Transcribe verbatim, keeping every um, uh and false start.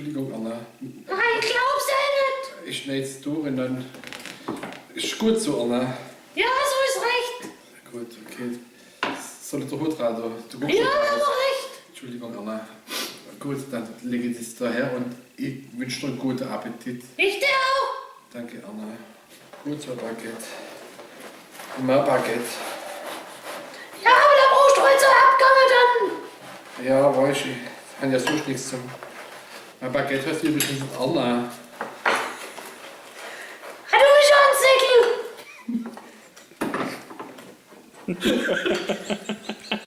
Entschuldigung, Anna. Nein, ich glaub's ja nicht. Ich schneid's durch und dann ist gut so, Anna. Ja, so ist recht. Gut, okay. Soll ich den Hut tragen? Du guckst Ja, doch alles. Hast recht. Entschuldigung, Anna. Gut, dann lege ich das daher und ich wünsche dir einen guten Appetit. Ich dir auch. Danke, Anna. Gut, so Baguette. Immer Baguette. Ja, aber da brauchst du heute so Abgabe dann. Ja, weiß ich. Kann ja sonst nichts zum. Mein Baguette heißt übrigens Anna. Ah, du bist schon ein Sickel.